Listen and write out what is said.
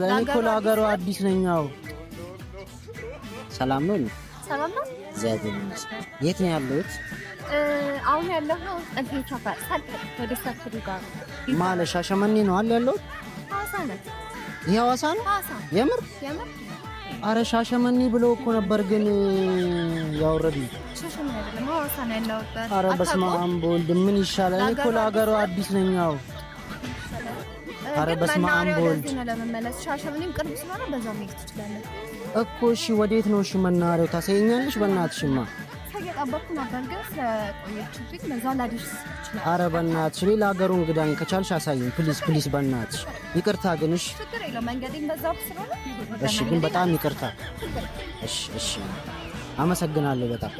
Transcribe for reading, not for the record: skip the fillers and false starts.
እኔ እኮ ለሀገሩ አዲስ ነኝ። አዎ ሰላም ነው። ሰላም ነው። እግዚአብሔር ይመስገን። የት ነው ያለሁት? አሁን ያለነው ጠልፌ ሰፈር ወደ ሰፈሩ ጋር ማለት ሻሸመኔ ነው አለ ያለሁት። ሐዋሳ ነው። ይሄ ሐዋሳ ነው? ሐዋሳ። የምር? የምር። አረ ሻሸመኔ ብሎ እኮ ነበር ግን ያወረድኝ። ሻሸመኔ አይደለም፣ ሐዋሳ ነው ያለሁበት። አረ በስመ አብ በወልድ፣ ምን ይሻላል? እኔ እኮ ለሀገሩ አዲስ ነኝ። አዎ አረ በስመ አብ በወልድ። ነው ለመመለስ ሻሸመኔም ቅርብ ስለሆነ በዛው መሄድ ትችላለህ። እኮ እሺ፣ ወዴት ነው እሺ መናኸሪያው? ታሳየኛለሽ? በእናትሽማ። እየጠበቅኩ ነበር ግን ስለቆየችብኝ በዛው ላደርስ ይችላል። አረ በእናትሽ፣ ሌላ ሀገሩ እንግዳ ነኝ። ከቻልሽ አሳይኝ please፣ please፣ በእናትሽ ይቅርታ ግን እሺ። ችግር የለውም፣ መንገዴም በዛው ስለሆነ። እሺ፣ ግን በጣም ይቅርታ። እሺ፣ እሺ፣ አመሰግናለሁ በጣም።